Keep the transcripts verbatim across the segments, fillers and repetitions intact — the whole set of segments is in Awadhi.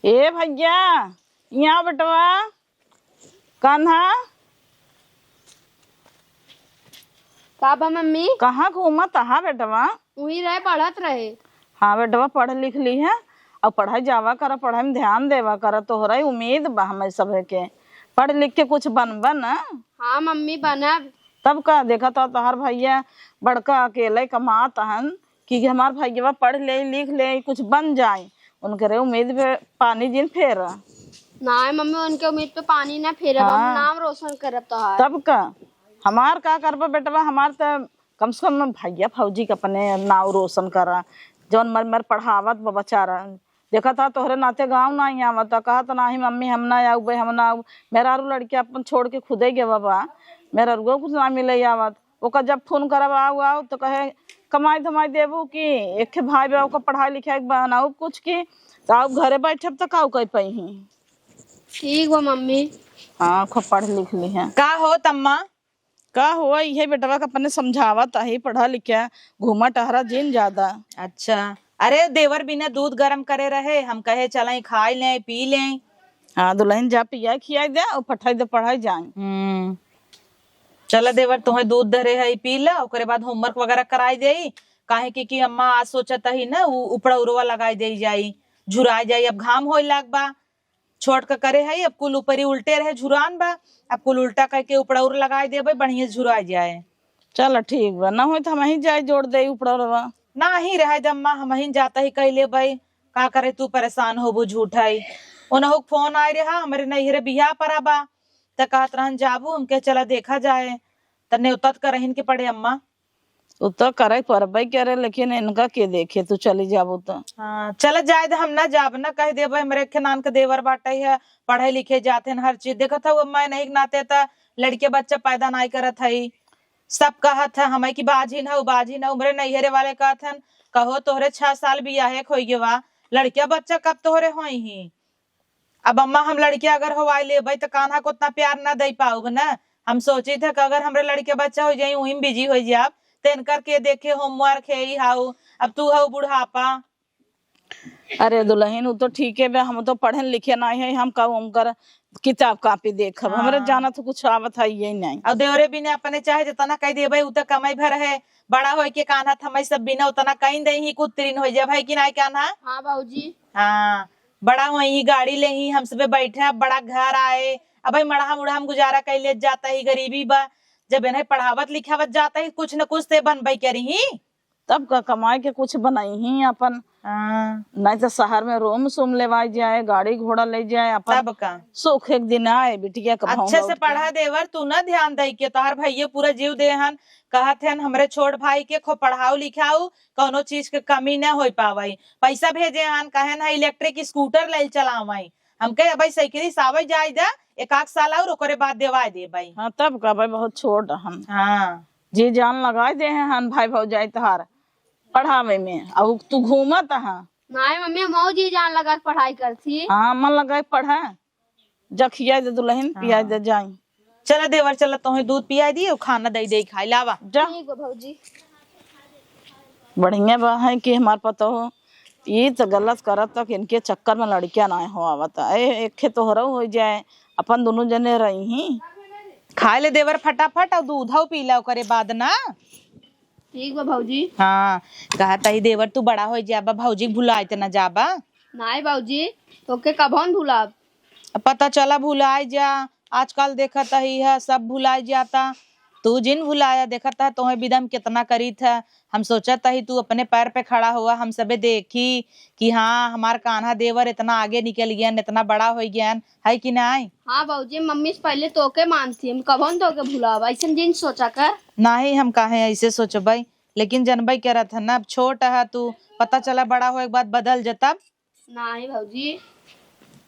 ए भैया, यहाँ बेटवा, कान्हा। का बा मम्मी? कहाँ घूमत हा बेटवा? उही रहे, पढ़त रहे। हाँ बेटवा, पढ़ लिख लिहे, अउर पढ़ाई जावा करा, पढ़ाई में ध्यान देवा करा, तोहरा ही उम्मीद बा हमें सभे के। पढ़ लिख के कुछ बनबा ना। हाँ मम्मी, बनब। तब का, देखत हा तोहार भैया बड़का अकेले कमात हन, कि हमार भैया पढ़ ले, लिख ले, कुछ बन जाए, उनकरे उम्मीद पे पानी जिन फेरा। नाहीं मम्मी, उनके उम्मीद पे पानी ना फेरब, हम हाँ। नाम रोशन करब तोहार। तब का, हमार का करबा बेटवा, हमार त कम से कम भैया भौजी के अपने नाव रोशन करा, जौन मर मर पढ़ावत बा बेचारा। देखत हा तोहरे नाते गाँव नाहीं आवत, कहत नाहीं मम्मी हम ना आउबे, हम ना आउब। मेहरारू लड़के अपन छोड़ के खुदे गवा बा, मेहरारुओ कुछ ना मिले आवत। ओका जब फोन करब, "आउ, आउ," तो कहे, "कमाई धमाई देबू कि एक ठे भाई बा, ओका पढ़ाई लिखाई बनाउब कुछ की, तो आउ घरे बैठब तो काउ कह पइही।" ठीक बा मम्मी। हाँ, खूब पढ़ लिख लिहे। का हो तम्मा? का हो, इहे बेटवा के अपने समझावत अही, पढ़ा लिखा, घूमा टहरा जिन ज्यादा। अच्छा, अरे देवर बिना दूध गरम करे रहे, हम कहे चलाई खाई लें, पी लें। हाँ, दुलहिन जा पिया खियाई दे अउर पठाई दे पढ़ाई जाए। हम्म। चला देवर, तोहे दूध धरे है, पी ला, ओकरे बाद homework वगैरह कराई देई। काहे कि, कि अम्मा आज सोचत ही ना, उ उपड़ा उरवा लगाई देई जाई, झुराई जाई, अब घाम होए लाग बा। छोट का करे है, अब कुल ऊपरी उल्टे रहे, झुरान बा, अब कुल उल्टा करके उपड़ा उर लगाई देबे, बढ़िया से झुराई जाए। चला ठीक बा, ना होई तो हमही जाई जोड़ देई उपड़ा उरवा। नाही रहे दे अम्मा, हमही जाता ही कई लेबे, का करे तू परेशान होबू झूठा ही। ओनहु के फोन आए रहा, हमरे नैहरे बियाह परा बा, त कहत रहन जाबू, हमके चला देखा जाए, त नेवता त करहिन के पड़े अम्मा। उ त करे परबे करे, लेकिन इनका के देखे, तू चली जाबू त। हाँ, चला जाए दे, हम ना जाब ना, कह देबे, हमरे एक नान के देवर बाटे है, पढ़े लिखे जात हन, हर चीज देखत हऊ, अम्मा नहीं के नाते त लड़के बच्चा पैदा नाई करत हई। सब कहत है हमें कि बाझिन हऊ, बाझिन हऊ, हमरे नैहरे वाले कहत हन, कहो तोहरे छह साल बियाहे के होई गवा, लड़किया बच्चा कब तोहरे होई ही? अब अम्मा हम लड़किया अगर होवाई लेबै त कान्हा को उतना प्यार ना दे पाउब ना। हम सोचित है कि अगर हमरे लड़के बच्चा हो जाई, वहीं बिजी हो जाब, त इनकर के देखे, homework है, ई हाउ, अब तू हऊ बुढ़ापा। अरे दुलहिन, उ तो ठीके बा, हम तो पढ़े लिखे नाई है, हम का उनकर किताब कापी देखब, हमरे हाँ। जानत कुछ आवत है ये नाई। और देवरे बिने अपने चाहे जितना कह देबै, उ तो कमाई भर है, बड़ा होई के कान्हा थमाई सब बिना उतना कहीं दे ही कुछ तीन हो जाब, है कि नाई कान्हा? हाँ बाबूजी। हाँ, बड़ा वहीं गाड़ी ले ही हम सबे बैठे, बड़ा घर आए, अब भाई मड़हा मुड़हा में गुजारा कर ले जाता ही, गरीबी बा, जब इन्हें पढ़ावत लिखावत जाता ही, कुछ न कुछ ते बनबे करी ही। तब का कमाई के कुछ बनाई ही अपन। हाँ। नहीं तो शहर में room सूम लेवाई जाए, गाड़ी घोड़ा ले जाए, अपन तब का। सुख एक दिन आए, बिटिया का अच्छे से पढ़ा देवर, तू ना ध्यान दे के, तोहार भैया पूरा जीव दे हन, कहत हन हमरे छोट भाई के खूब पढ़ाऊ लिखाऊ, कौनो चीज के कमी न होई पावई। पैसा भेजे हन, कहे ना electric scooter ले चलावई। हमके अबई साइकिल से आवई जाई दे, एक आध साल और ओकरे बाद देवाई देबई। हाँ, तब का भाई बहुत छोट हन। हाँ। जी जान लगाई दे हैं हन भाई भौजाई तोहार पढ़ावे में, और तू घूमत हा। नाई मम्मी, हम जी जान लगा के पढ़ाई करती। हाँ, मन लगा के पढ़ा। जा खियाई दे दुलहिन, पियाई दे जाई। चला देवर, चला तोहे दूध पियाई दी और खाना दे दे खाई लावा। जा। ठीक बा भौजी। बढ़िया बा है कि हमार पतोह, ई त गलत करत तक इनके चक्कर में लड़किया ना हो आवत। ए, एक खे तोहरो हो जाए, अपन दोनों जने रही ही। खाए ले देवर फटाफट और दूध हो पी ला ओकरे बाद ना। ठीक बा भौजी। हाँ, कहा तही देवर तू बड़ा हो जाबा, भौजी के भुलाए त ना जाबा। नाई भौजी, तोके कबहुन भुलाब। अब पता चला भुलाए जा, आजकल देखत ही है सब भुलाए जाता। तू जिन भुलाया, देखत है तोहे विदा में कितना करीत है। हम सोचत ही तू अपने पैर पे खड़ा हुआ, हम सबे देखी कि हाँ हमार कान्हा देवर इतना आगे निकल गयन, इतना बड़ा हो गयन, है कि नाई? हाँ भौजी, मम्मी से पहले तोके मानती, हम कबहुन तोके भुलाब, ऐसन जिन सोचा कर। नाही, हम काहे ऐसे सोचबे, लेकिन जनबे करत है ना, अब छोट है तू, पता चला बड़ा होए के बाद बदल जतब। नाही भौजी।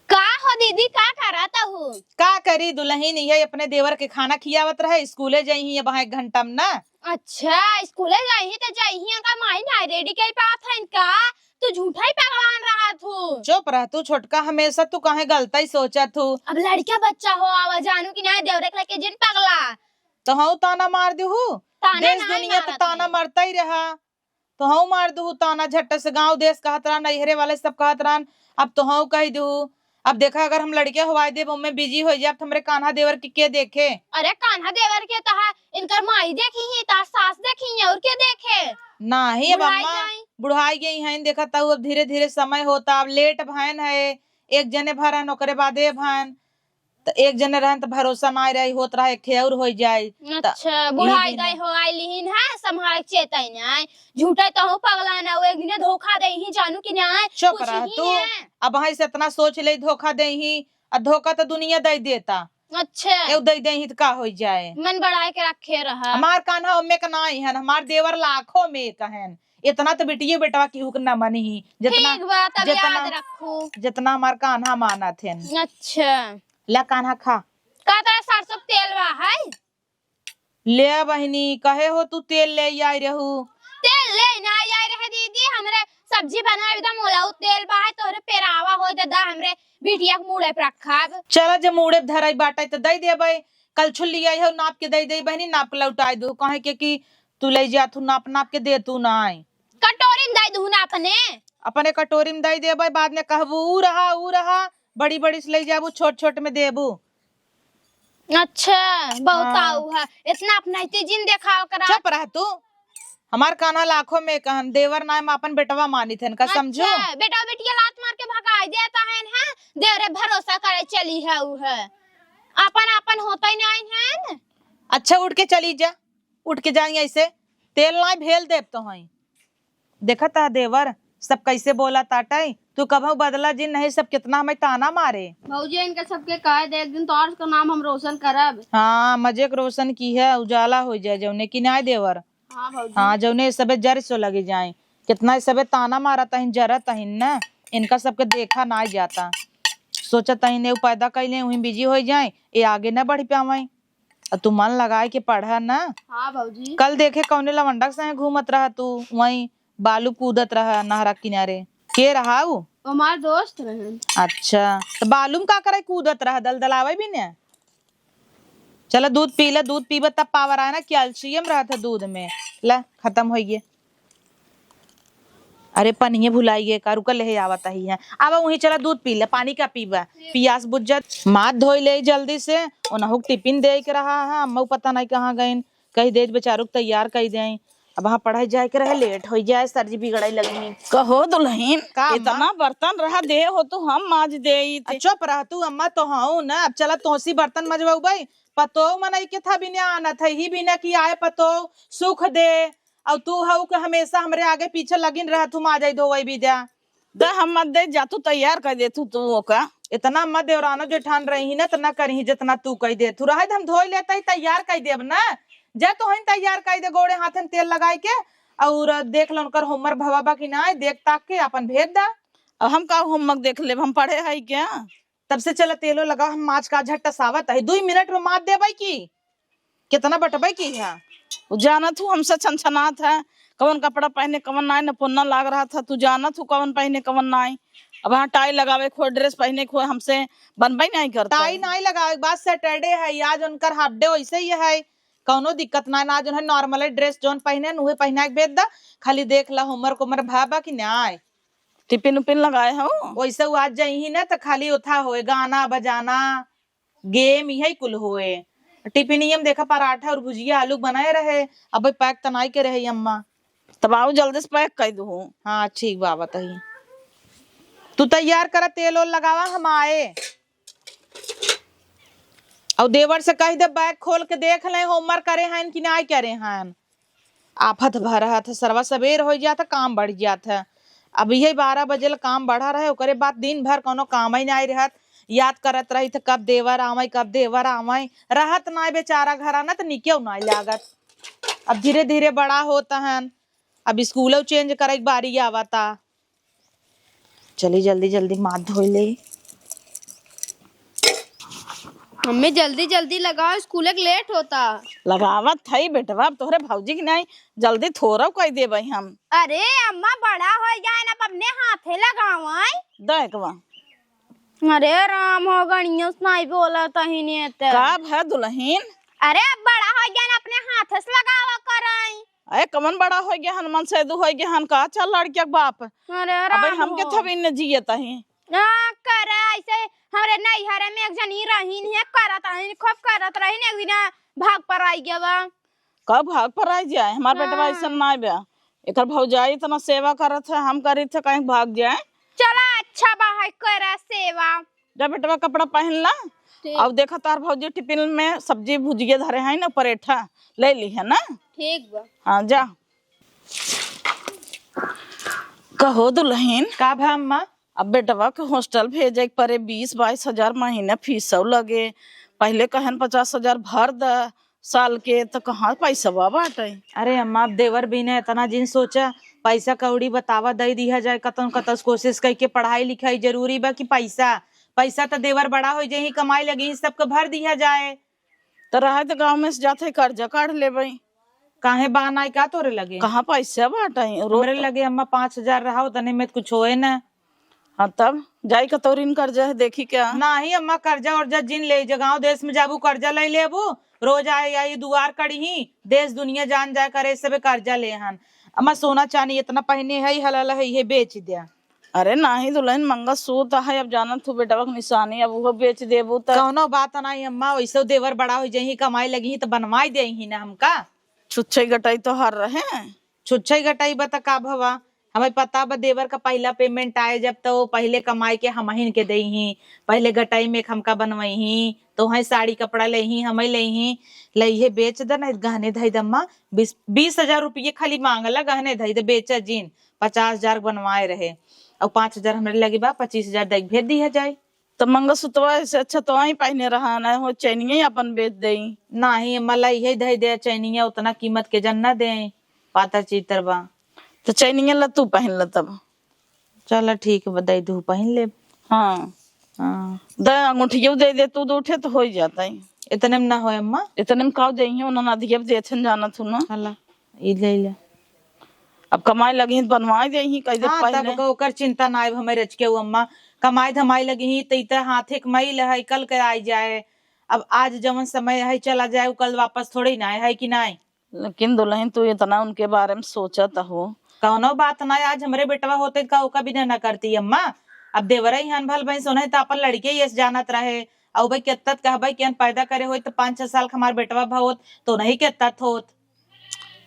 का हो दीदी, का करत हू? का करी दुलहिन, ये अपने देवर के खाना खियावत रहे, स्कूले जाई ही अब एक घंटा में ना। अच्छा, स्कूले जाई ही त जाई ही, उनका माई नाही ready कर पावत है इनका। तू झूठा ही पगलान रहत हू। चुप रह तू छोटका, हमेशा तू काहे गलता ही सोचत हू। अब लड़का बच्चा हो आवा जानू कि नाही, देवरे के लेके जिन पगला। तो हऊ ताना मार दिहू। ताना देश नाही दुनिया तो मारत ताना है। मारता ही रहा। तो हऊ मार दू ताना झट्ट से, गाँव देश कहत रहन, नैहरे वाले सब कहत रहन, अब तोहउ कहि देहू। अब देखा, अगर हम लड़के होवाइ देब, ओमे busy होइ जाब, त हमरे कान्हा देवर के के देखे? अरे कान्हा देवर के तहा इनकर माई देखी ही, तहा सास देखी ही, और के देखे? नाही, अब बुढ़ाई अम्मा जाई। बुढ़ाई गई हैं, देखा तउ अब धीरे धीरे समय होता, अब late भयन है, एक जने भरन, ओकरे बादे भयन। त एक जने रहन त भरोसा नाय रही, होत रहा एक ठे और होइ जाई। त अच्छा, इही बुढ़ाई दिन दाई हो आइली ही ना, संभाल के चेतई नाय। झूठे तहु पगला ना, वो एक दिने धोखा देइहीं, जानू कि नाय? चुप रह तू। अब हाँ से इतना सोच ले, धोखा देइहीं, आ धोखा त दुनिया दइ देता। अच्छा। एउ दइ देइहीं त का होइ जाए? मन बढ़ाए के रखे रहा। हमार कान्हा ओमे के नाई हन, हमार देवर लाखों में एक हन। इतना त बिटिये बेटवा केहू के न मनही, जितना, ठीक बा, तब जितना, याद रखू। जितना हमार कान्हा मानत हन। अच्छा। ला कान्हा खा। का तरह सरसों के तेल बा है? ले बहिनी, कहे हो तू तेल ले आई रहू? तेल ले ना आई रहे दीदी, हमरे सब्जी बनावे एकदम ओलाऊ तेल बा है, तोहरे पेरावा हो दादा, हमरे बिटिया के मूड़े पर रखब। चला, जे मूड़े धराई बाटे त दइ देबै, कल छुल्ली आई हो, नाप के दइ देई बहिनी, नाप के लौटाई दू, कहे के कि तू ले जा, तू नाप नाप के दे, तू ना आई। कटोरी में दइ दू ना अपने। अपने कटोरी में दइ देबै, बाद में कहबू, "ऊ रहा, ऊ रहा", बड़ी बड़ी से ले जाबू, छोट छोट में देबू। अच्छा, बहुत हाँ। आऊ है। इतना अपना इतनी जिन देखाव करा। चुप रह तू। हमार कान्हा लाखों में कहन, देवर नाय में अपन बेटवा मानित हन का, समझू? अच्छा, बेटा बेटिया लात मार के भगाई देता है ना, देवरे भरोसा करे चली है उ है। अपन अपन होता ही नहीं है। अच्छा, उठ के चली जा, उठ के जाई ऐसे, तेल नाय भेल देब तो हई। देखत ह देवर, सब कैसे बोला ताटै, तू कभउ बदला जिन, नहीं सब कितना हमें ताना मारे। भौजी, इनका सबके कह दे, एक दिन तोहर का नाम हम रोशन करब। हाँ, मजे के रोशन की है, उजाला होइ जाए जौने कि नाय देवर। हाँ भौजी। हाँ, जौने सबे जर सो लगे जाए, कितना सबे ताना मारत अहिन, जरत अहिन न, इनका सबके देखा नाय जाता। सोचत अहिन, एउ पैदा कैले, उहीं busy होइ जाए, ए आगे न बढ़ पावे। अ तू मन लगाए के पढ़ा ना। हाँ भौजी। कल देखे कौने लवंडा के संगे घूमत रहा तू, वहीं बालू कूदत रहा नहरा किनारे। के रहा उ? हमार दोस्त रहन। अच्छा, त बालू में का करे कूदत रहा, दलदलावे भी ने? चला दूध पी ले, दूध पीबे तब power आए ना, calcium रहत है दूध में। ला, खतम होइ गए। अरे पनिये भुलाई गए का, रुका लेहे आवत ही है। अब वहीं चला दूध पी ले, पानी का पीबा, पियास बुझ जात। माथ धोई ले जल्दी से, उनहु के टिफिन दे के रहा है, अम्मा पता नहीं कहाँ गइन, कही दे बेचारू के तैयार कही दे। अब वहाँ पढ़ाई जाए के रहे, late होइ जाए, सर जी बिगड़ाई लगी। कहो दुल्हन, का अम्मा? इतना बर्तन रहा दे हो तो हम माज दे। आ, चुप रह तू, अम्मा तो हऊ ना। अब चला तोसी बर्तन मजवाउबे, पतोह मनई के था बिना आनत है, ही बिना कि आए पतोह सुख दे, अउ तू हऊ के हमेशा हमरे आगे पीछे लगिन रहत हू, माजई धोवई बिद्या। द हम मत दे, जा तू तैयार कर दे तू, तू ओका। इतना मत देवरानो जेठान रही ना, त ना करिही जितना तू कह दे। तू रहे हम धोई लेता ही, तैयार कर देब ना। जा तू हइन तैयार कर दे, गोड़े हाथन तेल लगाई के, और देख लो उनकर homework भवा बा कि ना, देख ताक के अपन भेज दा। अब हम का homework देख लेब, हम पढ़े है क्या? तब से चला तेलो लगाओ, हम माज का झट्टा सावत है, दुई मिनट में माज देबै की? कितना बटबै की है? उ जानत हूँ हमसे छनछनात है, कवन कपड़ा पहने कवन नाई, न पुन्ना लाग रहा था, तू जानत हूँ कवन पहने कवन नाई। अब हाँ टाई लगावे खो, dress पहने खो, हमसे बनबै नाई करता। टाई नाई लगावे के बाद Saturday है, आज उनकर half day वैसे ही है, कौनो दिक्कत ना, ना जोन है normal dress जोन पहने न उहे पहना के भेज दा, खाली देख ला homework उमर भा बा कि नाई। टिफिन उफिन लगाए हो? वैसे वो आज जइही ना त खाली उथा होए, गाना बजाना, game इहे कुल होए। टिफिनिया में देखा पराठा और भुजिया आलू बनाए रहे, अब pack त नाई के रहे अम्मा। तब आओ जल्दी से pack कर दू। हाँ ठीक बा, आवत ही। तू तैयार करा, तेल ओल लगावा, हम आए। और देवर से कह दे bag खोल के देख लें homework करे हैं कि नाई करे हैं। आफत भर रहत है, सरवा सबेर होइ जात है, काम बढ़ जात है। अब इहे बारह बजे ले काम बढ़ा रहे, ओकरे बाद दिन भर कौनो काम ही नाई रहत। याद करत रही थे कब देवर आवे, कब देवर आवे, रहत नाई बेचारा घरा ना त निकेउ नाई लागत। अब धीरे धीरे बड़ा होत हन, अब स्कूलो change करे के बारी आवता। चली जल्दी जल्दी माथ धोई ले। मम्मी जल्दी जल्दी लगाओ, स्कूल के late होता। लगावत थई बेटवा, अब तोहरे भौजी के नाई जल्दी थोड़ा कह देबै हम। अरे अम्मा बड़ा हो जाए ना, अब अपने हाथे लगावे। देखवा। अरे राम हो गणियों से नाई बोला तही ने ते। का भय दुल्हन? अरे अब बड़ा हो गया ना, अपने हाथ से लगावा करई। अरे कमन बड़ा हो गया हन, मन से दू हो गया हन का? चल लड़किया के बाप। अरे अबे राम हमके हो। थबी न जियत ही। हाँ, करे ऐसे। हमरे नैहरे में एक जनी रहीन है, करत रहीन, खूब करत रहीन, एक दिन भाग पर आई गवा। कब भाग पर आई जाए? हमार बेटवा हाँ। ऐसन ना बा। एकर भौजाई इतना सेवा करत है, हम करी थे कहीं भाग जाए। चला अच्छा बा है, करा सेवा। जा बेटवा कपड़ा पहन ला। ठीक। अब देखा तार भौजी टिफिन में सब्जी भुजिया धरे है ना, परेठा ले ली है ना। ठीक बा। हाँ जा। कहो दुल्हन। का भा अम्मा? अब बेटवा के हॉस्टल भेजे के परे, बीस बाईस हजार महीना फीसौ लगे। पहिले कहन पचास हजार भर द साल के, त कहाँ पैसवा बाटे? अरे अम्मा, अब देवर बिना इतना जिन सोचा, पैसा कौड़ी बतावा, दई दिया जाए, कतन कतस कोशिश कइके पढ़ाई लिखाई जरूरी बा कि पैसा? पैसा त देवर बड़ा हो जाही, कमाई लगी, सबके भर दिया जाए। त रहे त गाँव में से जाते कर्जा काढ़ लेबे। काहे बा नाई का तोरे लगे? कहाँ पैसा बाटे? रोज हमरे तो लगे अम्मा पाँच हजार रहा, उतने में कुछ होए ना। हाँ, तब जाई कतौरिन कर्जा है, देखी क्या? नाही अम्मा, कर्जा उर्जा जिन ले, जे गाँव देश में जाबू कर्जा ले लेबू, रोज आई आई दुआर कड़ी ही, देश दुनिया जान जाए करे, सबे कर्जा ले हन। अम्मा सोना चानी इतना पहिने है, हलाला है, ये बेच द्या। अरे नाही दुल्हन, मंगलसूत्र है, अब जानत हूँ बेटवा के निशानी, अब वो बेच देबू त। कौनो बात नाही अम्मा, वैसे देवर बड़ा हो जाही, कमाई लगी ही त बनवाई दे ही ना हमका। छुच्छे गटाई तो हर रहे। छुच्छे गटाई बा त का भवा, हमें पता बा देवर का पहिला payment आए जब, तो पहिले कमाई के हमहिन के देई ही, पहिले गटाई में हमका बनवई ही, तो है साड़ी कपड़ा ले ही, हमें ले ही, ले हे बेच द ना, गहने धई दम्मा, बीस, बीस हजार रुपये खाली मांगला, गहने धई द, बेचा जिन, पचास हजार बनवाए रहे, और पाँच हजार हमरे लगे बा, पच्चीस हजार दे के भेज दिया जाए। त मंगलसूत्रवा से अच्छा तो आई पहने रहा ना हो, चैनिये अपन बेच देई। नाही, मला यही धई दे चैनिया, उतना कीमत के जन ना दे, पातर चीतर बा। त चैनिये ला तू पहन ल तब। चल ठीक बा, दई दू पहन लेब। हाँ। हाँ। द अंगूठियो दे दे तू, दू ठे त हो ही जाता है। इतने में ना होए अम्मा? इतने में काव देही, उन्होंने अधिक देथन जाना तू ना। हला, ई ले ले। अब कमाई लगी त बनवाई देही, कह दे हाँ, पहले। तब का ओकर चिंता ना आइब हमें रच के उ अम्मा। कमाई धमाई लगी ही त इतना हाथे कमाई लहई, कल के आई जाए। अब आज जवन समय है चला जाए, उ कल वापस थोड़ी ना आए, है कि नाई? लेकिन दुल्हन तू इतना उनके बारे में सोचत हो। कौनो बात ना, आज हमरे बेटवा होते का ओका बिना ना करती अम्मा। अब देवरे ही हन भल भैंस, उन्हें त अपन लड़के ही ऐसे जानत रहे। अब भाई केत्तत कहबे कि अन पैदा करे होई त पाँच छह साल के हमार बेटवा भा होत तो नहीं केत्तत होत।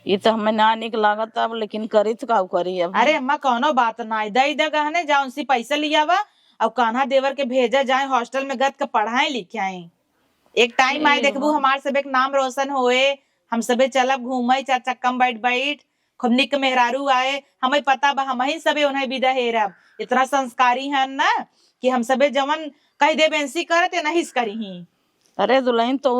ये तो हमें ना निक लागत अब, लेकिन करी तो का करी अब। अरे अम्मा कौनो बात ना, दई दे गहने, जा उनसे पैसा लियावा और कान्हा देवर के भेजा जाए हॉस्टल में गत के पढ़ाए लिखाए। एक टाइम आई ए देखबू बाबा। हमार सब एक नाम रोशन होए, हम सबे चलब घूमे चार चक्का में बैठ बैठ, खूब निक मेहरारू आए, हमें पता बा हमही सबे उन्हें विदा हेरब। इतना संस्कारी हन ना कि हम सबे जवन कह देब एनसी करत या नहीं करी ही। अरे दुल्हन तो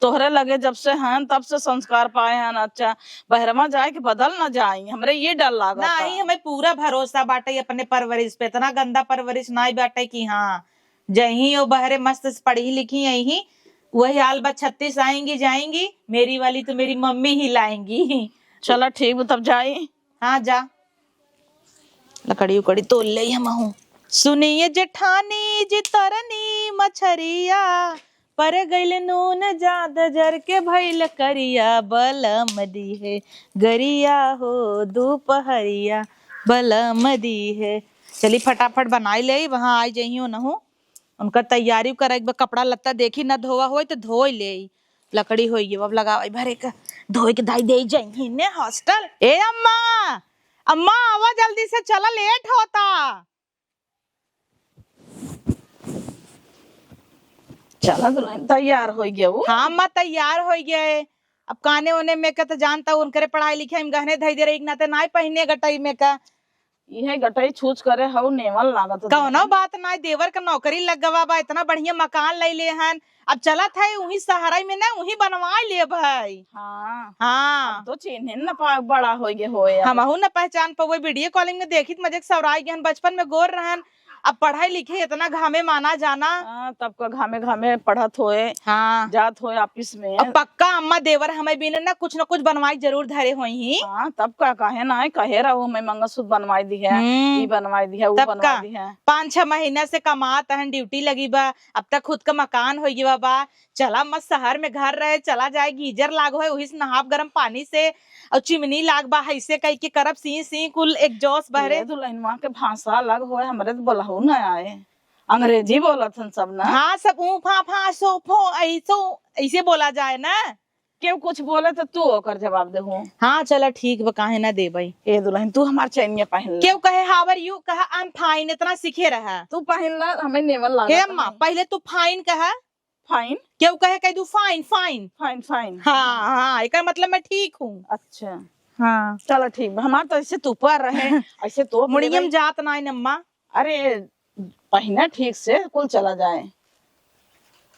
तोहरे लगे जब से हन तब से संस्कार पाए हन। अच्छा बहरवा जाए के बदल न जाई, हमरे ये डर लागत नहीं, हमें पूरा भरोसा बाटे अपने परवरिश पे, इतना गंदा परवरिश नाई बाटे कि हाँ जही ओ बहरे मस्त से पढ़ी लिखी अही। वही हाल बा, छत्तीस आएंगी जाएंगी, मेरी वाली तो मेरी मम्मी ही लाएंगी। चला ठीक बा, तब जाई। हाँ जा, लकड़ी उकड़ी तोल ले हमहू। सुनिए जेठानी जी तरनी मछरिया, पर गइल नून जाद जर के भइल करिया, बलम दिहे गरिया हो दुपहरिया, बलम दिहे। चली फटाफट बनाई ले, वहाँ आई जइहो नहु। उनकर तैयारी करे के बा, कपड़ा लत्ता देखी ना धोवा होई त धोई ले। लकड़ी होई गई, अब लगावे भरे का, धोई के धाई दे जइही ने हॉस्टल। ए अम्मा, अम्मा आवा जल्दी से, चला लेट होता। चला दुल्हन तैयार होई गया वो। हाँ अम्मा तैयार होई गए। अब काने ओने में का त जानता उनकरे पढ़ाई लिखाई में गहने धई दे रही, ना ते नाई पहिने गटाई में का। इहे गटई छूछ करे हऊ नेवन लागत है। कौनो बात ना, देवर के नौकरी लग गवा बा, इतना बढ़िया मकान ले ले हन। अब चलत है उही सहारा में ना, उही बनवा ले भाई। हाँ। हाँ। अब तो चिन्हे न पा, बड़ा हो गए होए अब। हमहू न पहचान पवे, वीडियो कॉलिंग में देखित मजे के सौराई गए हन, बचपन में गोर रहन, अब पढ़ाई लिखे इतना घामे माना जाना। हाँ, तब का घामे घामे पढ़त होए, हाँ। जात होए ऑफिस में। अब पक्का अम्मा देवर हमें बिना ना कुछ न कुछ बनवाई जरूर धरे होई ही। हाँ, तब का, काहे ना है, कहे रहो, हमें मंगलसूत्र बनवाई दी है, हम्म। ई बनवाई दी है, ऊ तब बनवाई का? दी है। पाँच छह महीना से कमात हन, ड्यूटी लगी बा, अब तक खुद का मकान हो गया बा। चला मत शहर में घर रहे, चला जाए, गीजर लाग होए, वही से नहाब गरम पानी से, और चिमनी लाग बा, हैसे कह के करब सी सी कुल एग्जॉस्ट बहरे। ये दुल्हनवा के भाषा अलग होए, हमरे तो बोला हो ना आए, अंग्रेजी बोलत हन सब ना। हाँ, सब ऊँ फा फा सो फो ऐसो ऐसे बोला जाए ना। केहू कुछ बोले तो तू ओकर जवाब देहू। हाँ, चला ठीक बा, काहे ना देबई। ए दुल्हन, तू हमार चैनिया पहिन ले। केहू कहे, "How are you?" कहा, "I'm fine," इतना सीखे रहा। तू पहिन ला, हमें नेवन लागत हे अम्मा, है। पहिले तू fine कहा। Fine? केहू कहे, कह दू, "Fine, fine." Fine, fine। हाँ, हाँ, एकर मतलब मैं ठीक हूँ। अच्छा। हाँ। चला ठीक बा, हमार तो ऐसे तू पर रहे, ऐसे तो मुड़ियम जात ना है अम्मा। अरे, पहिना ठीक से, कुल चला जाए।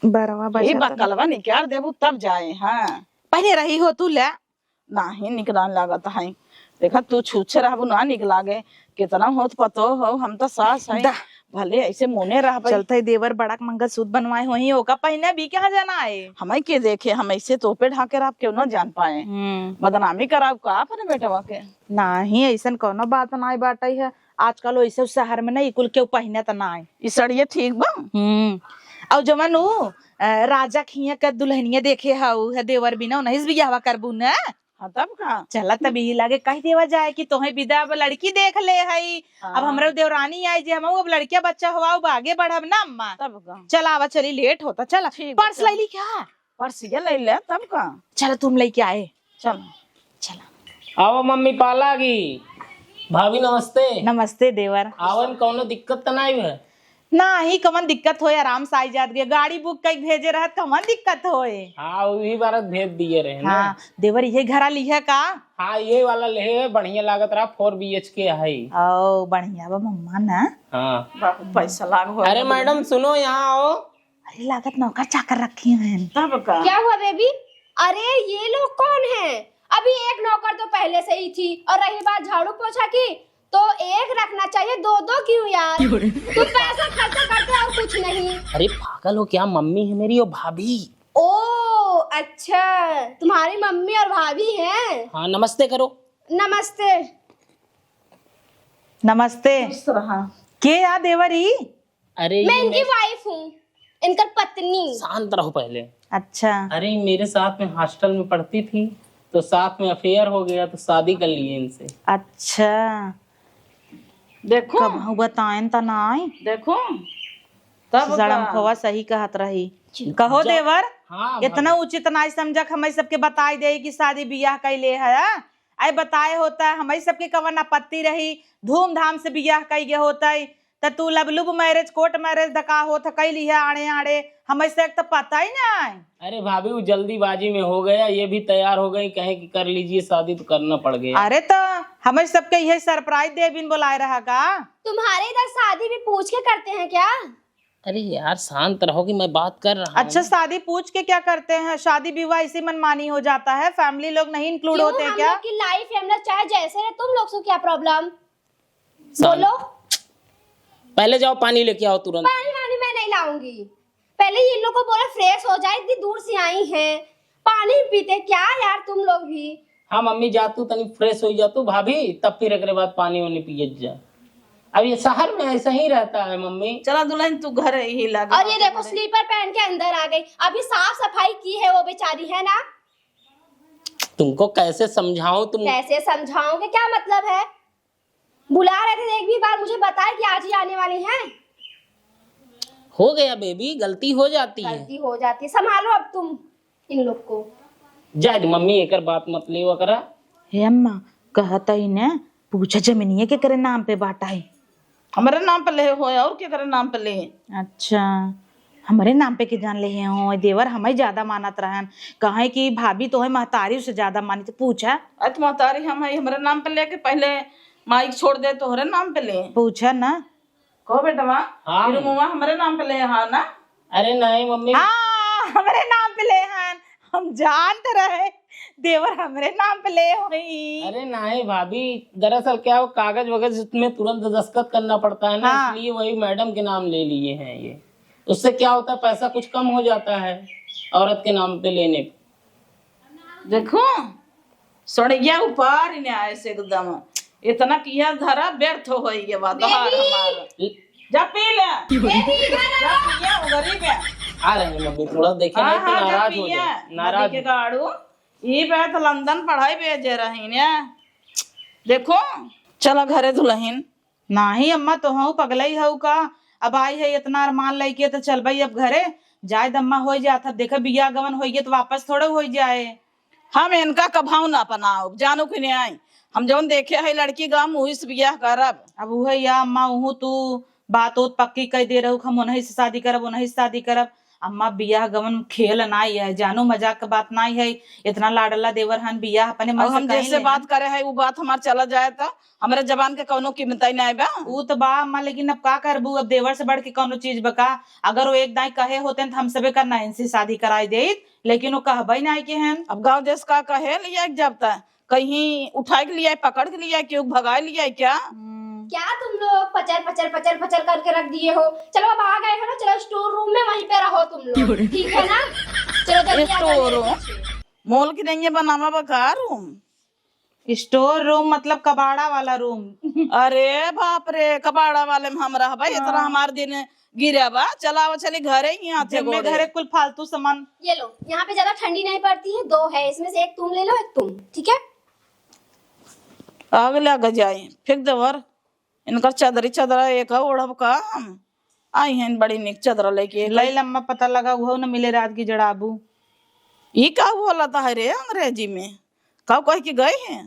बरवा ई बजा बकलवा निकाल देबू तब जाए, हाँ। पहिले रही हो तू ले। नाही, निकरान लागत है। देखा, तू छूछे रहबू ना निक लागे। कितना होत पतो हो, हम तो सास है। दा। भले ऐसे मुने रहबे। चलते देवर बड़ा के मंगलसूत्र बनवाए होही, ओका पहिने भी कहाँ जाना है? हमें के देखे, हम ऐसे तोपे ढाके रहब, केहू ना जान पाए। हम्म। बदनामी कराब का अपने बेटवा के? नाही, ऐसन कौनो बात नाई बाटे है। आजकल वैसे शहर में नहीं, कुल केहू पहिनत नाई। ई सड़िया ठीक बा? हम्म। और जवन उ, अ, राजा खिया के दुल्हनिया देखे हऊ, है देवर बिना, उन्हीं से बियाहवा करबू न? हाँ, तब का? चला, तब ई लागे कह देवा जाए कि तोहे विदा अब लड़की देख ले हई। अब हाँ। हमरे देवरानी आई जे, हम अब लड़किया बच्चा हुआ, अब आगे बढ़ब ना अम्मा। तब का? चला, आवा, चली, लेट होता, चला। ठीक बा, पर्स चल। ले ली क्या? पर्सिया ले ले, तब का? चल, तुम लेके आए। चल। चल। आवा मम्मी, पाला गी। भाभी नमस्ते। नमस्ते देवर। आवन, कौनो दिक्कत त नाई है? नाही, कवन दिक्कत होए, आराम से आई जात गए। गाड़ी बुक कई भेजे रहत, कवन दिक्कत होए? हाँ, वही बारत भेज दिए रहे ना। हाँ, देवर ये घरा लिहे का? हाँ, ये वाला ले, बढ़िया लागत रहा, फोर बी एच के है। ओ, बढ़िया बा मम्मा ना। हाँ। बाबू, पैसा लाग हो। अरे मैडम, सुनो, यहाँ आओ। अरे, लागत नौकर चाकर रखी हैं। तब का? क्या हुआ बेबी? अरे, ये लोग कौन हैं? अभी एक नौकर तो पहले से ही थी, और रही बात झाड़ू पोछा की, तो एक रखना चाहिए, दो दो क्यों यार? क्यों रे? तुम पैसा खर्चा करते हो और कुछ नहीं। अरे पागल हो क्या? मम्मी है मेरी और भाभी। ओ अच्छा, तुम्हारी मम्मी और भाभी हैं? हाँ, नमस्ते करो। नमस्ते। नमस्ते। खुश रहा। के या देवरी? अरे, मैं ये इनकी मेरे वाइफ हूँ, इनकर पत्नी। शांत रहो पहले। अच्छा। अरे, मेरे साथ में हॉस्टल में पढ़ती थी, तो साथ में अफेयर हो गया, तो शादी कर लिए इनसे। अच्छा। देखो। कबहूँ बताएन त नाई। देखो। तब जड़म का? खोवा सही कहत रही। कहो जब देवर, हाँ, इतना भाभी। उचित नाई समझक, हमें सबके बताई दे कि शादी बियाह कैले है, आ? आए बताए होता, हमें सबके कवन आपत्ति रही, धूमधाम से बियाह कई गए होता। त तू लव लुव मैरिज, कोर्ट मैरिज दका होत ह, कई लिहे आड़े आड़े, हमें से एक त पता ही ना है। अरे भाभी, वो जल्दीबाजी में हो गया, ये भी तैयार हो गई, कहें कि कर लीजिए शादी, तो करना पड़ गया। अरे त हमें सबके यह सरप्राइज दे बिन बुलाए रहा का? तुम्हारे इधर शादी भी पूछ के करते हैं क्या? अरे यार, शांत रहो कि मैं बात कर रहा हूँ। अच्छा, शादी पूछ के क्या करते हैं? शादी विवाह इसी मनमानी हो जाता है, फैमिली लोग नहीं इंक्लूड क्यों? होते हैं हम क्या? लोग की लाइफ है, हम लोग चाहे जैसे रहे, तुम लोग से क्या प्रॉब्लम? शांत। बोलो। पहले जाओ, पानी लेके आओ तुरंत। पानी वानी मैं नहीं लाऊंगी। पहले ये इन लोग को बोलो फ्रेश हो जाए, इतनी दूर से आई हैं, पानी पीते क्या यार तुम लोग भी? हाँ मम्मी, जा तू तनी फ्रेश हो जा तू भाभी, तब फिर एकरे बाद पानी वानी पिए जा। अब ये शहर में ऐसा ही रहता है मम्मी। चला दुल्हन, तू घर ही लगा। और ये देखो, स्लीपर पहन के अंदर आ गई। अभी साफ सफाई की है वो बेचारी, है ना? तुमको कैसे समझाऊं तुम? कैसे समझाओगे? क्या मतलब है? बुला रहे थे, एक भी बार मुझे बताए कि आज ही आने वाली हैं। हो गया बेबी, गलती हो जाती है। गलती हो जाती है, संभालो अब तुम इन लोग को। जाए दे मम्मी, एकर बात मत लेवा करा। हे अम्मा, कहत ही ने, पूछा जमीनिया केकरे नाम पे बाटा है? हमरे नाम पे ले हो और केकरे नाम पे ले? अच्छा, हमरे नाम पे के जान ले हो देवर, हमें ज्यादा मानत रहन, कहे कि भाभी तोहे महतारी से ज्यादा मानी, तो पूछा। अरे तो महतारी हम है, हमरे नाम पे लेके पहले माइक छोड़ दे, तोहरे नाम पे ले। पूछा ना। कहो बेटवा, हाँ। ई रूमवा हमरे नाम पे ले, हाँ ना? अरे नहीं मम्मी। हाँ, हमरे नाम पे ले हन। हम जानत रहे, देवर हमरे नाम पे ले होई। अरे नहीं भाभी, दरअसल क्या, वो कागज वगज में तुरंत दस्तखत करना पड़ता है ना, हाँ। इसलिए वही मैडम के नाम ले लिए हैं ये। उससे क्या होता है, पैसा कुछ कम हो जाता है औरत के नाम पे लेने पे। देखो, सड़िया उपार ही नहीं आए से एकदम। इतना किया धरा व्यर्थ हो गई ये बात, हार बेबी! हमार। जा पी ले। बेबी, इधर जा आओ। पिया, उधर ही पे। आ रहे हैं मम्मी, थोड़ा देखे हाँ, नहीं तो हाँ, जा नाराज हो पिया। जाए। नाराज। नदी के गाड़ू, ई पे तो लंदन पढ़ाई भेजे रही ने। देखो, चला घरे दुल्हन। नाही अम्मा, तोहऊ पगलई हऊ का? अब आई है इतना अरमान लइके, त चलबई अब घरे। जाए द अम्मा, होइ जात, अब देखा बियाह गवन होइए त वापस थोड़े होइ जाए। हम इनका कभाऊ ना अपनाउब, जानू कि नहीं आई। हम जौन देखे है लड़की गाँव, उही से बियाह करब। अब उहे या अम्मा, उहू तू बात ओत पक्की कइ दे रहू, हम उन्हीं से शादी करब, उन्हीं से शादी करब। अम्मा, बियाह गवन खेल नाई है, जानू, मजाक के बात नाई है। इतना लाडला देवर हन, बियाह अपने मन अब से हम कहीं जैसे लेना। बात करे है, वो बात हमार चला जाए त हमरे जबान के कौनो कीमत ही नाई बा। ऊ त बा अम्मा, लेकिन अब का करबू, अब देवर से बढ़ के कौनो चीज बा का? अगर वो एक दाई कहे होते त हम सबे करना इनसे शादी कराई देत, लेकिन वो कहबे नाई के हन। अब गाँव देश का कहे लिया जब त कहीं उठाए के लिया, पकड़ के लिया, क्यों भगाए लिया क्या? हम्म। क्या तुम लोग पचर पचर पचर पचर करके रख दिए हो? चलो अब आ गए हो ना, चलो स्टोर रूम में वहीं पे रहो तुम लोग, ठीक है ना? चलो जल्दी आ जाओ स्टोर मेरे रूम? पीछे। मॉल की नहीं है, बनावा बा का रूम? स्टोर रूम मतलब कबाड़ा वाला रूम। अरे बाप रे, कबाड़ा वाले में हम रहबे, इतना हाँ। हमार दिन गिरा बा। चलाओ चली घरे ही हाथे जब मैं गोड़े। घरे कुल फालतू सामान। ये लो, यहाँ पे ज्यादा ठंडी नहीं पड़ती है, दो है, इसमें से एक तुम ले लो, एक तुम, ठीक है? आग लग जाए, फेंक देवर। इनकर चदरी चदरा एक ओढ़ब का हम। आई हैं बड़ी निक चदरा लेके। लई लम्मा पता लगा, उहो न मिले रात की जड़ाबू। ई का बोलत है रे अंग्रेजी में? का कह के गए हैं?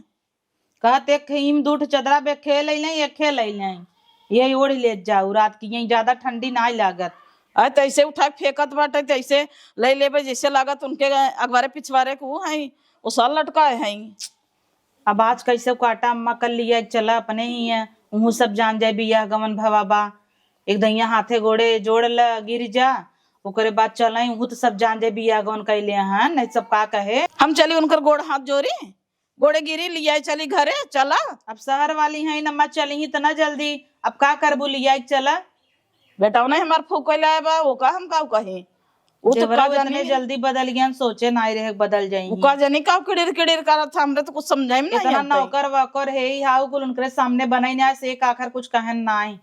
कहत एक ईम दू ठो चदरा बे खे लई लें, एक खे लई लें। यही ओढ़ ले जाऊ रात की, यही ज्यादा ठंडी नाई लागत। अरे तैसे उठा के फेंकत बाटे, तैसे ले लेबे, जैसे लागत उनके अगवारे पिछवारे के वो हैं, वो साल लटकाए हैं। अब आज कैसे काटा अम्मा, कर लिया, चला अपने ही है, उहू सब जान जाए बियाह गवन भवा बा। एक दइया हाथे गोड़े जोड़ ल गिर जा, ओकरे बाद चले, उहू तो सब जान जाए बियाह गवन कैले हन, नहीं सब का कहे। हम चली उनकर गोड़ हाथ जोड़ी, गोड़े गिरी लिया चली घरे, चला। अब शहर वाली हैं न, अम्मा चली ही तना जल्दी, अब का करबू, लिया के चला। बेटा नहीं हमार फूक लाए बा, वो का हम का कही? वो तो देवरा का वो इतने जानी। जल्दी बदल गया, सोचे नाई रहे बदल जाई। वो का जानी का किड़िर किड़िर करत था, हमरे तो कुछ समझाई में नहीं इतना आवत है। नौकर वौकर है ही हाउ कुल उनकरे सामने बनाई ना से एक आखर कुछ कहन नाई।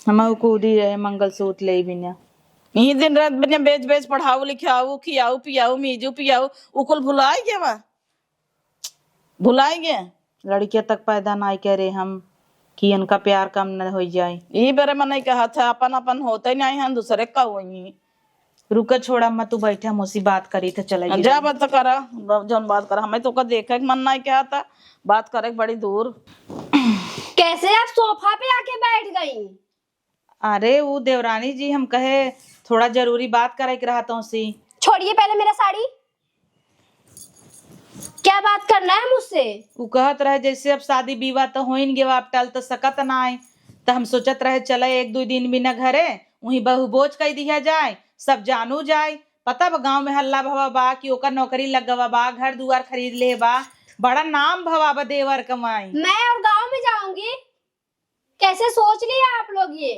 हम कूदी रहे मंगलसूत्र ले बिना। यही दिन रात बिना बेच बेच पढ़ाऊ लिखाऊ खियाऊ पियाऊ मीजू पियाऊ उ कुल भुलाई गया बा। भुलाई गया। लड़किया तक पैदा नाई करे हम कि इनका प्यार कम न हो जाए। ई बेरे मन नहीं कहत है, अपन अपन होते नहीं हैं, दूसरे का होई। रुका, छोड़ा, अम्मा तू बैठे, हम उसी बात करी थे, चले जा। बात करा, ब-, जौन बात करा, हमें तो का देखे के मन नहीं कहता, बात करे के बड़ी दूर। कैसे आप सोफा पे आके बैठ गई? अरे वो देवरानी जी, हम कहे थोड़ा जरूरी बात करे के रहा तोसी। छोड़िए पहले मेरा साड़ी। क्या बात करना है मुझसे? उ कहत रहे जैसे अब शादी विवाह तो होइन गवा, अब टल तो सकत नाय, तो हम सोचत रहे चले एक दो दिन बिना घरे, वहीं बहू बोझ कई दिया जाए, सब जानू जाए। पता बा गाँव में हल्ला भवा बा कि ओकर नौकरी लग गवा बा, घर दुआर खरीद ले बा, बड़ा नाम भवा बा देवर कमाई। मैं और गाँव में जाऊंगी? कैसे सोच लिया आप लोग ये?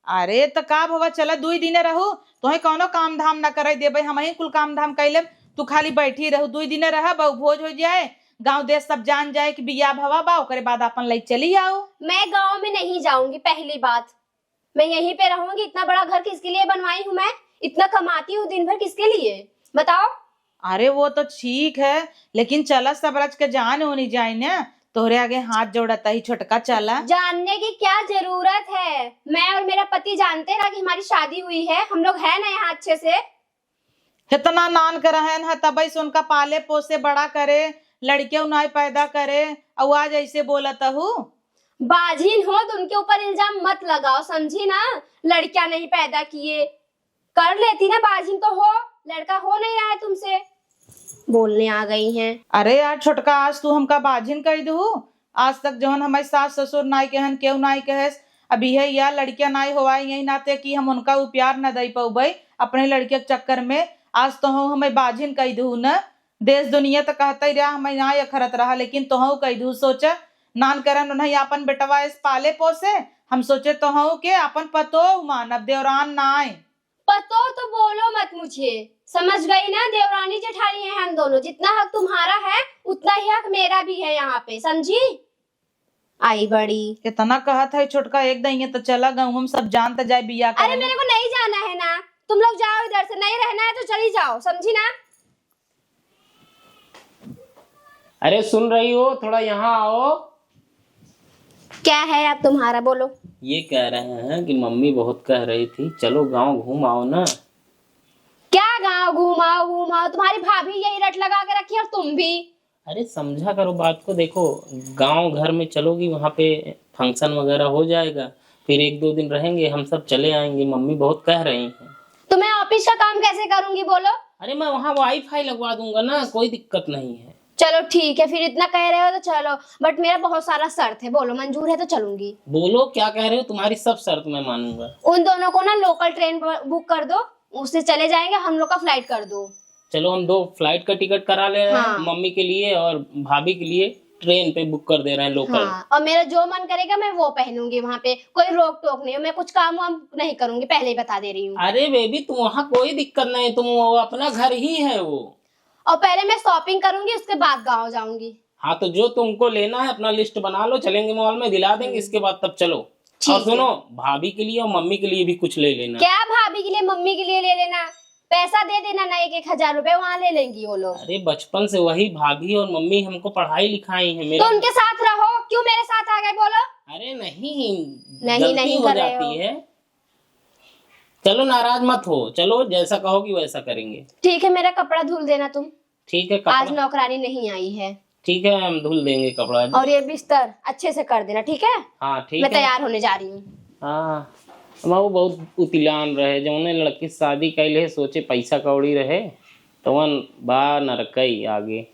अरे त का भवा, चला दुई दिने रहू, तोहे कौनो काम धाम ना करे देबे, हम ही कुल काम धाम कैले, तू खाली बैठी रहू, दुई दिने रह, बहु भोज हो जाए, गाँव देश सब जान जाए कि बियाह भवा बा, ओकरे बाद अपन लई चली आओ। मैं गाँव में नहीं जाऊंगी, पहली बात। मैं यहीं पे रहूंगी। इतना बड़ा घर किसके लिए बनवाई हूँ मैं? इतना कमाती हूँ दिन भर किसके लिए, बताओ? अरे वो तो ठीक है, लेकिन चला सब रच के जान होनी जाए ना, तोहरे आगे हाथ जोड़ता ही छोटका, चला। जानने की क्या जरूरत है? मैं और मेरा पति जानते ना कि हमारी शादी हुई है, हम लोग हैं ना यहाँ अच्छे से। इतना नान के रहन है, तबई से उनका पाले पोसे बड़ा करे, लड़के उनाए पैदा करे, और आज ऐसे बोलत हूँ। बाझिन हो तो उनके ऊपर इल्जाम मत लगाओ, समझी ना? लड़कियां नहीं पैदा किए, कर लेती ना, बाझिन तो हो, लड़का हो नहीं रहा है तुमसे, बोलने आ गई हैं। अरे यार छोटका, आज तू हमका बाझिन कह दू? आज तक जौन हमारे सास ससुर नाई कहन, केहू नाई कहेस। अब इहे या लड़कियां नाई होवाई, यही नाते कि हम उनका उ प्यार न दई पौबे अपने लड़किया के चक्कर में। आज तो हूँ हमें बाझिन कह दू न। देश दुनिया तो कहते रहा, हमें नाई अखरत रहा, लेकिन तोहू कह दू। सोच, नान करन उन्हें अपन बेटवा इस पाले पोसे, हम सोचे तोहू के अपन पतोह मानब, देवरान नाय। पतोह तो बोलो मत मुझे, समझ गई ना? देवरानी जेठानी है हम दोनों, जितना हक तुम्हारा है उतना ही हक मेरा भी है यहाँ पे, समझी? आई बड़ी। इतना कहत है छोटका, एक दइये तो चला गाँव में सब जानत जाए बिया अरे करे। मेरे को नहीं जाना है ना, तुम लोग जाओ इधर से, नहीं रहना है तो चली जाओ, समझी ना? अरे सुन रही हो, थोड़ा यहाँ आओ। क्या है अब तुम्हारा, बोलो। ये कह रहे हैं कि मम्मी बहुत कह रही थी, चलो गांव घूम आओ ना। क्या गांव घूम आओ, घूम आओ? तुम्हारी भाभी यही रट लगा के रखी है और तुम भी। अरे समझा करो बात को, देखो गांव घर में चलोगी, वहां पे फंक्शन वगैरह हो जाएगा, फिर एक दो दिन रहेंगे, हम सब चले आएंगे, मम्मी बहुत कह रही हैं। तो मैं ऑफिस का काम कैसे करूंगी, बोलो? अरे मैं वहाँ वाईफाई लगवा दूंगा ना, कोई दिक्कत नहीं है। चलो ठीक है, फिर इतना कह रहे हो तो चलो, बट मेरा बहुत सारा शर्त है, बोलो मंजूर है तो चलूंगी। बोलो क्या कह रहे हो, तुम्हारी सब शर्त मैं मानूंगा। उन दोनों को ना लोकल ट्रेन बुक कर दो, उससे चले जाएंगे, हम लोग का फ्लाइट कर दो। चलो हम दो फ्लाइट का टिकट करा ले रहे हैं, हाँ। मम्मी के लिए और भाभी के लिए ट्रेन पे बुक कर दे रहे हैं लोकल। हाँ, और मेरा जो मन करेगा मैं वो पहनूंगी वहाँ पे, कोई रोक टोक नहीं है, मैं कुछ काम वाम नहीं करूंगी, पहले ही बता दे रही हूँ। अरे बेबी, तुम वहाँ कोई दिक्कत नहीं, तुम वो अपना घर ही है वो। और पहले मैं शॉपिंग करूंगी, उसके बाद गाँव जाऊंगी। हाँ, तो जो तुमको लेना है अपना लिस्ट बना लो, चलेंगे मॉल में, दिला देंगे, इसके बाद तब चलो। ठीक और है। सुनो, भाभी के लिए और मम्मी के लिए भी कुछ ले लेना। क्या भाभी के लिए, मम्मी के लिए ले लेना? पैसा दे देना ना, एक एक हजार रुपए वहाँ ले लेंगी वो लोग। अरे बचपन से वही भाभी और मम्मी हमको पढ़ाई लिखाई है। तो मेरा उनके साथ रहो, क्यों मेरे साथ आ गए बोलो? अरे नहीं, नहीं, गलती नहीं हो कर रहे जाती हो। है। चलो नाराज मत हो, चलो जैसा कहोगी वैसा करेंगे। ठीक है, मेरा कपड़ा धुल देना तुम। ठीक है, कपड़ा आज नौकरानी नहीं आई है। ठीक है, हम धुल देंगे कपड़ा। और ये बिस्तर अच्छे से कर देना, ठीक है? हाँ, ठीक मैं है। तैयार होने जा रही हूँ। हाँ, हम वो बहुत उतिलान रहे, जौने लड़की से शादी कैले सोचे पैसा कौड़ी रहे, तवन बा नरकई आगे।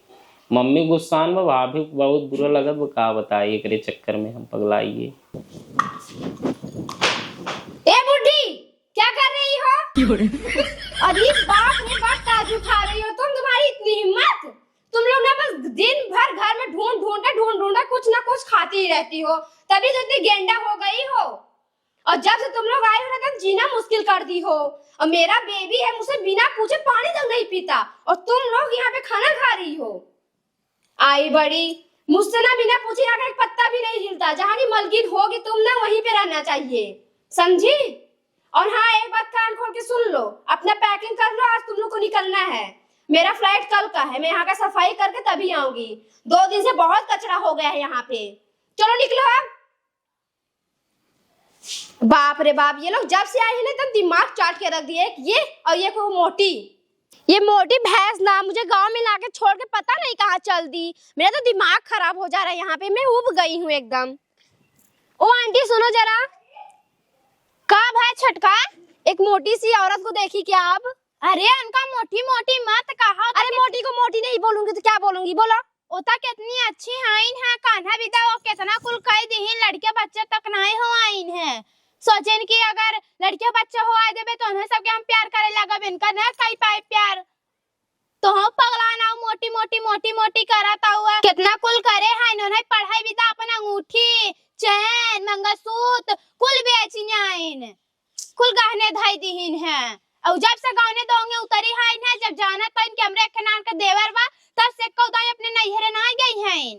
मम्मी गुस्सान बा, भाभी को बहुत बुरा लगत बा, का बताई, एकरे चक्कर में हम पगलाइए। ए बुढ़ी, क्या कर रही हो? अरे बाप रे बाप, काजू खा रही हो तुम, तुम्हारी इतनी हिम्मत? तुम लोग ना बस दिन भर घर में ढूंढ ढूंढ के, ढूंढ ढूंढ के कुछ ना कुछ खाती ही रहती हो, तभी तो इतनी गेंडा हो गई हो। और जब से तुम लोग आए हो ना, तब जीना मुश्किल कर दी हो। और मेरा बेबी है, मुझसे बिना पूछे पानी तक नहीं पीता, और तुम लोग यहाँ पे खाना खा रही हो। आई बड़ी, मुझसे ना बिना पूछे यहाँ का एक पत्ता भी नहीं हिलता। जहाँ की मलकिन होगी तुम ना, वहीं पे रहना चाहिए, समझी? और हाँ, एक बात कान खोल के सुन लो, अपना पैकिंग कर लो, आज तुम लोग को निकलना है। मेरा फ्लाइट कल का है, मैं यहाँ का सफाई करके तभी आऊंगी। दो दिन से बहुत कचरा हो गया है यहाँ पे। चलो निकलो अब। बाप रे बाप, ये लोग जब से आए हैं ना, एकदम दिमाग चाट के रख दिए। एक ये और ये को मोटी, ये मोटी भैंस ना मुझे गांव में लाके छोड़ के पता नहीं कहाँ चल दी। मेरा तो दिमाग खराब हो जा रहा है यहाँ पे, मैं उब गई हूँ एकदम। ओ आंटी सुनो जरा, का भाई छोटका, एक मोटी सी औरत को देखी क्या आप? अरे उनका मोटी मोटी मत कहा। अरे मोटी को मोटी नहीं बोलूंगी तो क्या बोलूंगी, बोलो। ओ त केतनी अच्छी हईन है, कान्हा बिदा ओ केतना कुल कई दिहिन, लड़के बच्चे तक नाई हो आइन है। सोचेन कि अगर लड़के बच्चे हो आए देबे तो उन्हें सबके हम प्यार करे लगब, इनका न कई पाए प्यार। तो हम पगला ना मोटी मोटी, मोटी मोटी करत हुआ। केतना कुल करे हईन, उन्हें पढ़ाई बिदा अपन अंगूठी, चैन, मंगलसूत्र कुल बेचिन आइन। कुल गहने धई दिहिन है। और जब से गौने दोंगे उतरी हईन है, जब जानत हईन कि हमरे एक नान के देवर बा, तब से एको दाई अपने नैहरे ना गई हईन।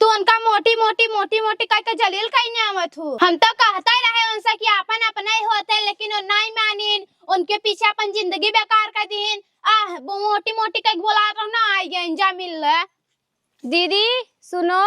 तू उनका मोटी मोटी, मोटी मोटी कह के जलील कहीं आवत हूँ। हम तो कहते रहे उनसे कि आपन अपने ही होते, लेकिन वो नहीं मानिन, उनके पीछे अपन जिंदगी बेकार कर दीन। आह, वो मोटी मोटी कह के बोला रहो ना, आई गई जा मिल ले। दीदी, सुनो।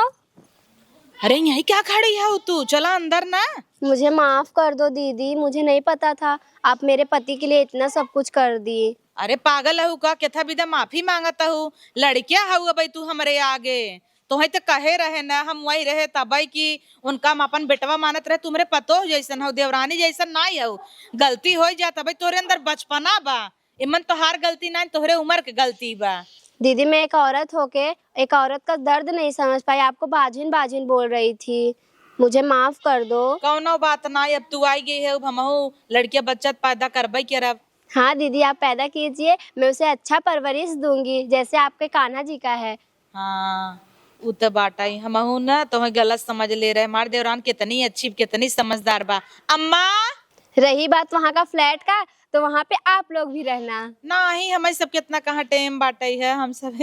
अरे, यहीं क्या खड़ी है तू? चला अंदर ना। मुझे माफ कर दो दीदी, मुझे नहीं पता था आप मेरे पति के लिए इतना सब कुछ कर दी। अरे, पागल हऊ का? केथा बिदा माफी मांगत हऊ? लड़किया हऊ अबे तू हमरे आगे। तोहे तो कहे रहे ना, हम वही रहे तबे कि उनका हम अपन बेटवा मानत रहे। तुमरे पतोह जैसन हऊ, देवरानी जैसन नाई हऊ। गलती हो जात, अबे तोरे अंदर बचपना बा। एमन तोहार गलती ना, तोहरे उम्र के गलती बा। दीदी, मैं एक औरत होके एक औरत का दर्द नहीं समझ पाई, आपको बाझिन बाझिन बोल रही थी, मुझे माफ कर दो। कौनो बात ना, अब तू आई गई है, अब हमहू लड़किया बच्चा पैदा करबे करब। हाँ दीदी, आप पैदा कीजिए, मैं उसे अच्छा परवरिश दूंगी, जैसे आपके कान्हा जी का है। हाँ, उ त बाटा ही। हमहू ना तोहे गलत समझ ले रहे। हमार देवरान कितनी अच्छी, कितनी समझदार बा। अम्मा! रही बात वहाँ का फ्लैट का, तो वहाँ पे आप लोग भी रहना। नाही, हमारे सब कितना कहाँ टेम बाटे है, हम सब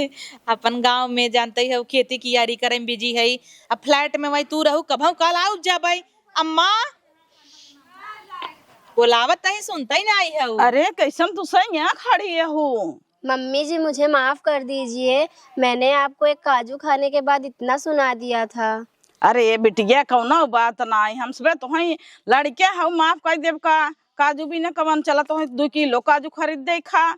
अपन गांव में जानते ही है, खेती कियारी करे में बिजी है। अब फ्लैट में वही तू रहू, कभऊ काल आउ जाबे। अम्मा! बोलावत ही, सुनते ही नाही है। अरे, कैसन तू सही यहाँ खड़ी है हो? मम्मी जी, मुझे माफ कर दीजिए, मैंने आपको एक काजू खाने के बाद इतना सुना दिया था। अरे ये बिटिया, कौनो बात नाई, हम सबे तोहई लड़के हऊ, माफ कर देब का? काजू भी न कवन चला, तोहई दो किलो काजू खरीद दे खा।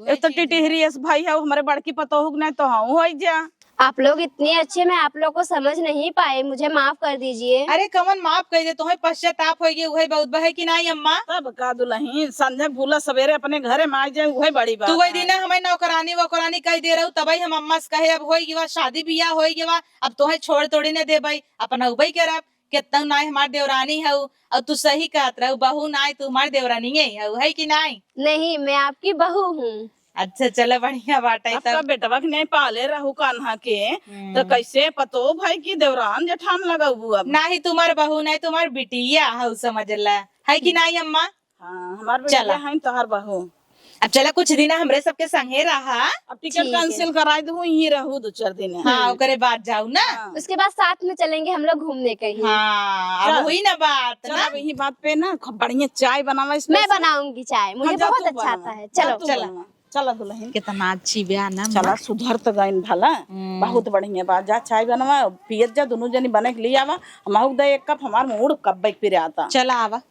एक तो टिटिहरी अस भाई हऊ, हमरे बड़की पतोहू के नहीं तो हऊ होई जा। आप लोग इतने अच्छे, मैं आप लोग को समझ नहीं पाए, मुझे माफ कर दीजिए। अरे कवन माफ कर दे, तोहई पश्चाताप होई गे, उहई बहुत बा, है कि नाई अम्मा? तब का दुलहिन, संझा भूला सवेरे अपने घरे में आ जाए, उहई बड़ी बात तू वही है। दिन हमें नौकरानी वोकरानी कह दे रहू, तबई हम अम्मा से कहे, अब होई गे बा, शादी बियाह होई गे बा, अब तोहई छोड़ तोड़ी न देबई, अपना उबई करब। केतना नाई हमार देवरानी हऊ, और तू सही कहत रहू, बहू नाई, तू हमार देवरानी ही हऊ, है कि नाई? नहीं, मैं आपकी बहू हूँ। अच्छा, चला, बढ़िया बाटे अब तब। का बेटवा के नहीं पाले रहू कान्हा के, हम्म। तो कैसे पतो भाई की देवरान जेठान लगबू अब? नाही, तुम्हार बहू नहीं, तुम्हार बिटिया हऊ, समझ ला, है कि हम्म। नाई अम्मा? हाँ, हमार बिटिया चला। है, तोहार बहू। अब चला, कुछ दिन हमरे सबके संगे रहा। अब टिकट ठीक है। Cancel कराई दू, यहीं रहू दो चार दिन। हाँ, हम्म। ओकरे बाद जाऊ ना। हाँ। उसके बाद साथ में चलेंगे हम लोग घूमने कहीं। हाँ, अब चल। हुई ना बात चल, ना। अब यही बात पे ना खूब बढ़िया चाय बनावा इसमें मैं से। बनाऊंगी चाय, मुझे हाँ, जा बहुत तू अच्छा बनवा। आता है। जा चलो। तू चला। बनवा। चला दुलहिन। कितना अच्छी बया ना चला, अम्मा। सुधर तो गइन भला। हम्म। बहुत बढ़िया बात। जा चाय बनवा, पियत जा, दोनों जनी बने के लिए आवा। हमहू दे एक कप, हमार मूड कब बैक पिराता। चला आवा।